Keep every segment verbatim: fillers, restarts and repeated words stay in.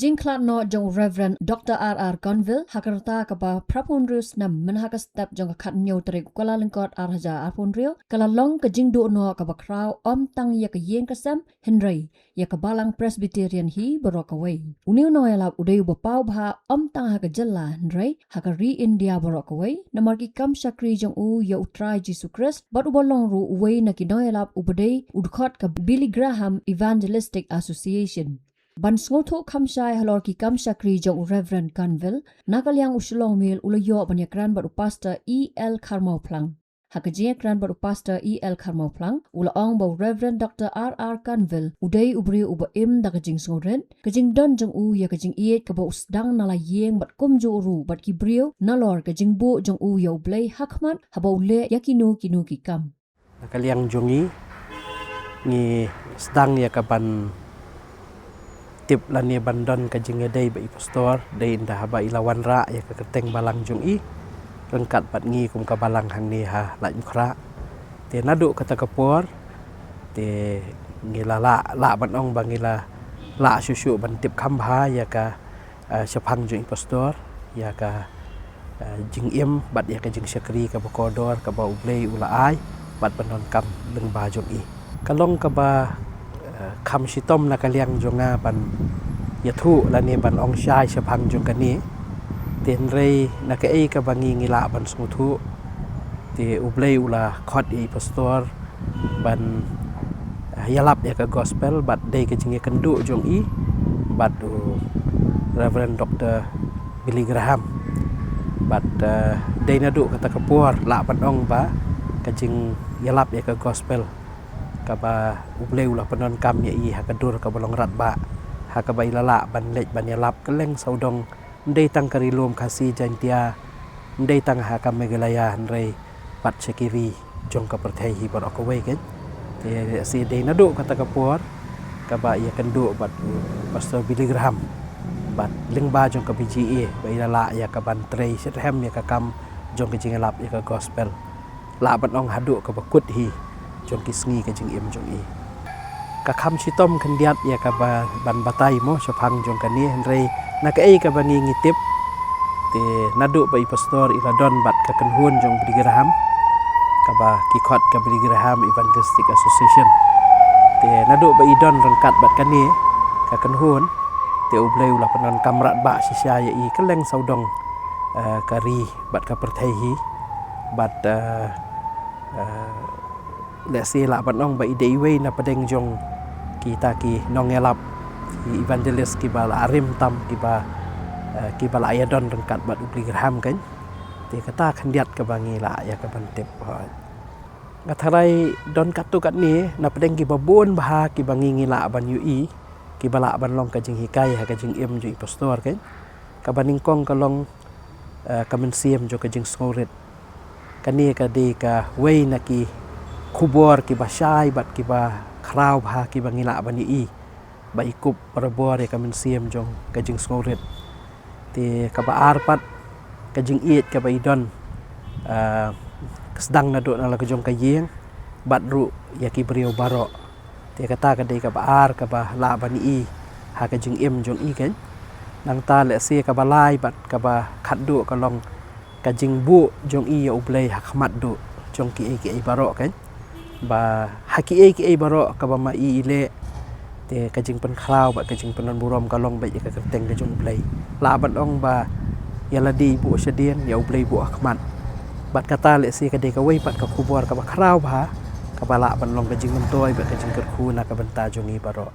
Jingkhlad noh jong u Reverend Doctor R R Gonville ha ka rta kaba phra phew hynriew snem mynha ka step jong ka khathynñiew tarik u Kyllalyngkot ar hajar arphew hynriew ka la long ka jingduh noh kaba khraw ym tang ïa ka ïing ka sem hynrei ïa ka Balang Presbyterian hi baroh kawei. Une u nongïalap u dei uba paw bha ym tang ha ka jylla hynrei ha ka ri India baroh kawei namar ki kam shakri jong u ïa U Trai Jisu Khrist bad uba long ruh uwei na ki nongïalap uba dei u dkhot ka Billy Graham Evangelistic Association. Ban sngewthuh kham shai halor ki kam shakri jong u Reverend Gonville, na ka liang u Shillong Mail u la ïoh ban ïakren bad u Pastor E L Kharmawphlang. Ha ka jingïakren bad u Pastor E L Kharmawphlang, u la ong ba u Reverend Doctor R R Gonville u dei u briew uba im da ka jingsngewrit, ka jingdon jong u ïa ka jingïeit kaba u sdang na la ïing bad kumjuh ruh bad ki briew nalor ka jingbuh jong u ïa U Blei ha khmat haba u leh ïa kino kino ki kam. Na ka liang jong ngi, ngi sdang ïa ka ban tip lane ban don ka jingïadei bad i pastor, dei ynda haba i la wanrah ïa ka kyrteng balang jong i ryngkat bad ngi kum ka balang hangne ha Laitumkhrah. Te naduh kata ka por te ngi la lah, lah ban ong ba ngi la lah shuh shuh ban tip kham bha ïa ka, eh, shaphang jong i pastor, ïa ka, eh, jingim bad ïa ka jingshakri kaba kordor kaba U Blei u la ai bad ban donkam lyngba jong i. Ka long kaba, eh, kham shitom na ka liang jong nga ban ïathuh lane ban ong shai shaphang jong kane. Te hynrei na kaei kaba ngi ngi lah ban sngewthuh, te U Blei u la khot ïa i pastor ban, eh, ïalap ïa ka gospel bad dei ka jingïakynduh jong i bad u Reverend Doctor Billy Graham. Bad, eh, dei naduh kata ka por lah ban ong ba ka jingïalap ïa ka gospel kaba U Blei u la pyndonkam ïa i ha ka dur kaba long radbah, ha kaba i la lah ban leit ban ïalap kylleng sawdong, ym dei tang ka ri lum Khasi Jaiñtia, ym dei tang ha ka Meghalaya hynrei bad sha ki ri jong ka pyrthei hi baroh kawei keiñ. Te lehse dei naduh kata ka por kaba ïakynduh bad u Pastor Billy Graham bad lyngba jong ka B G A ba i la lah ïa ka ban trei shitrhem ïa ka kam jong ka jingïalap ïa ka gospel. Lah ban ong haduh kaba kut hi jong ki sngi ka jingim jong i. Ka kham shitom khyndiat ïa kaba ban batai mo shaphang jong kane hynrei na kaei kaba ngi ngi tip, te naduh ba i pastor i la don bad ka kynhun jong Billy Graham kaba ki khot ka Billy Graham Evangelistic Association. Te naduh ba i don ryngkat bad kane ka kynhun, te U Blei u la pyndonkam radbah shisha ïa i kylleng sawdong, eh, ka ri bad ka pyrthei hi bad, eh, eh, lehse lah ban ong ba i dei iwei na pdeng jong kita ki nongïalap, ki evangelist kiba la rim tam, kiba, eh, kiba la ïadon ryngkat bad U Billy Graham keiñ. Te kata khyndiat kaba ngi lah ïa ka ban tip. Nga tharai don katto katne na pdeng kiba bun bha kiba ngi ngi lah ban ïohi kiba lah ban long ka jinghikai ha ka jingim jong i pastor keiñ. Kaba nyngkong ka long, eh, ka mynsiem jong ka jingsngewrit. Kane ka dei kawei na ki khubor kiba shai bad kiba khraw bha kiba ngi lah ban ïohi ba i kup barabor ïa ka mynsiem jong ka jingsngewrit. Te kaba ar pat ka jingïeit kaba i don, ah, ka sdang naduh na la ka jong ka ïing bad ruh ïa ki briew baroh. Te kata ka dei kaba ar kaba lah ban i ha ka jingim jong i keiñ. Nangta lehse kaba lai bad kaba khatduh ka long ka jingbuh jong i ïa U Blei ha khmat duh jong kiei kiei baroh keiñ. Ba ha kiei kiei baroh kaba ma i i leh, te ka jingpynkhraw bad ka jingpynburom ka long beit ïa ka kyrteng ka jong U Blei. Lah ban ong ba ïa lade i buh shadien, ïa U Blei buh ha khmat. Bad kata lehse ka dei kawei pat ka khubor kaba khraw bha kaba lah ban long ka jingmyntoi bad ka jingkyrkhu na ka bynta jong ngi baroh.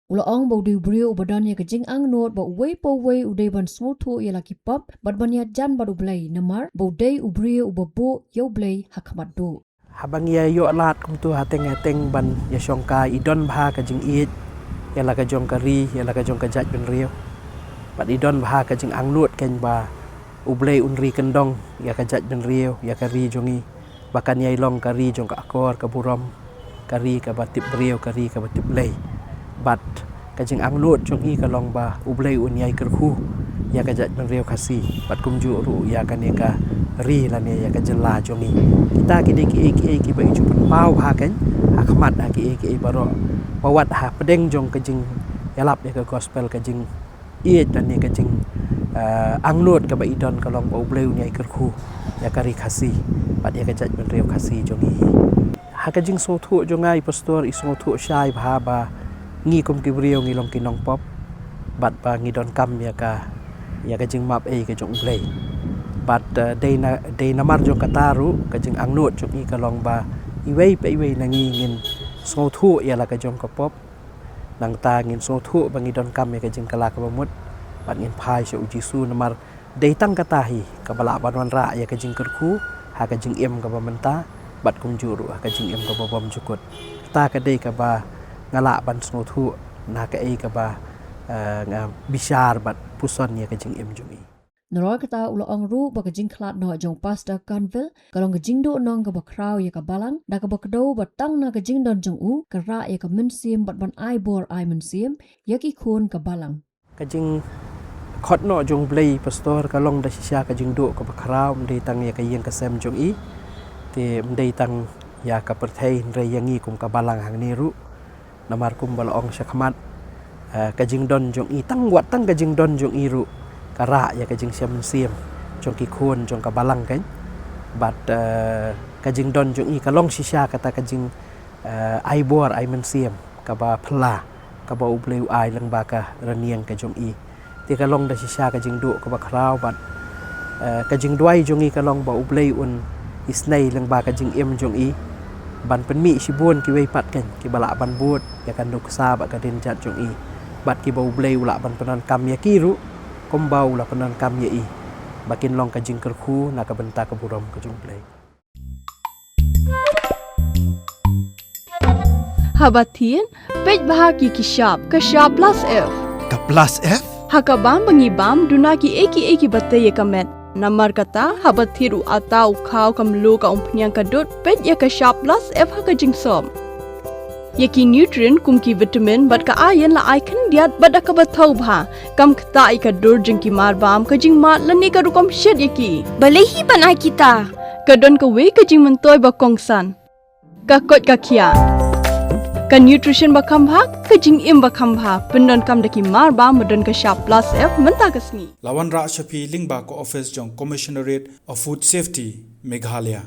U la ong ba u dei u briew uba don ïa ka jingangnud ba uwei pa uwei u dei ban sngewthuh ïa la ki pop bad ban ïajan bad U Blei namar ba u dei u briew uba buh ïa U Blei ha khmat duh. Haba ngi ïa ïoh lad kumta hateng hateng ban ïa shongkai, i don bha ka jingïeit ïa la ka jong ka ri, ïa la ka jong ka jaitbynriew. Bad i don bha ka jingangnud keiñ ba U Blei un ri kyndong ïa ka jaitbynriew, ïa ka ri jong ngi. Ba kan ïai long ka ri jong ka akor ka burom, ka ri kaba tip briew, ka ri kaba tip Blei. Bad ka jingangnud jong i ka long ba U Blei un ïai kyrkhu ïa ka jaitbynriew Khasi bad kumjuh ruh ïa kane ka ri lane ïa ka jylla jong i. Kita ki dei kiei kiei kiba i ju pynpaw bha keiñ ha khmat ha kiei kiei baroh. Ba wat ha pdeng jong ka jingïalap ïa ka gospel, ka jing Ïeit lane ka jing, eh, angnud kaba i don ka long ba U Blei un ïai kyrkhu ïa ka ri Khasi bad ïa ka jaitbynriew Khasi jong i hi. Ha ka jingsngewthuh jong nga, i pastor, i sngewthuh shai bha ba ngi kum ki briew ngi long ki nongpop bad ba ngi donkam ïa ka, ïa ka jingmap ei ka jong U Blei. Bad, eh, dei na, dei namar jong kata ruh ka jingangnud jong i ka long ba iwei pa iwei na ngi ngin sngewthuh ïa la ka jong ka pop. Nangta ngin sngewthuh ba ngi donkam ïa ka jingkylla kaba mut bad ngin phai sha U Jisu, namar dei tang kata hi kaba lah ban wanrah ïa ka jingkyrkhu ha ka jingim kaba mynta bad kumjuh ruh ha ka jingim kaba bymjukut. Kata ka dei kaba nga lah ban sngewthuh na kaei kaba, eh, nga bishar bad puson ïa ka jingim jong i. Nalor kata, u la ong ruh ba ka jingkhlad noh jong Pastor Canville ka long ka jingduhnong kaba khraw ïa ka balang, da kaba kdew ba tang na ka jingdon jong u ka rah ïa ka mynsiem bad ban ai bor ai mynsiem ïa ki khun ka balang. Ka jingkhot noh jong U Blei, pastor, ka long da shisha ka jingduh kaba khraw, ym dei tang ïa ka ïing ka sem jong i, te ym dei tang ïa ka pyrthei, hynrei ïa ngi kum ka balang hangne ruh. Namar kumba la ong shakhmat, eh, ka jingdon jong i, tang wat tang ka jingdon jong i ruh ka rah ïa ka jingshem mynsiem jong ki khun jong ka balang kan. Bad, eh, ka jingdon jong i ka long shisha kata ka jing, eh, ai bor ai mynsiem kaba phylla kaba U Blei u ai lyngba ka rynïeng ka jong i. Te ka long da shisha ka jingduh kaba khraw bad, eh, ka jingduwai jong i ka long ba U Blei un isynei lyngba ka jingim jong i ban pynmih shibun kiwei pat kan kiba lah ban bud ïa ka nuksa bad ka dien jait jong i, bad kiba U Blei u lah ban pyndonkam ïa ki ruh kumba u la pyndonkam ïa i, ba kin long ka jingkyrkhu na ka bynta ka burom ka jong U Blei. Haba thied, peit bha ki ki shap, ka shap plus F. Ka plus F? Ha ka bam ba ngi bam, duna ki ei ki ei kiba tei ïa ka met. Namar kata, haba thied u atta, u khaw, ka mluh, ka umphniang, ka dud, peit ïa ka shap plus F ha ka jingsop. Ïa ki nutrient kum ki vitamin bad ka iron la ai khyndiat bad da kaba thaw bha. Kam ktah ïa ka dur jong ki marbam, ka jingmad lane ka rukom shet ïa ki. Balei hi ban ai kita? Ka don kawei ka jingmyntoi ba kongsan. Ka koit ka khiah. Ka nutrition ba kham bha, ka jingim ba kham bha. Pyndonkam da ki marbam ba don ka shap plus F mynta ka sngi. La wanrah sha phi lyngba ka office jong Commissionerate of Food Safety, Meghalaya.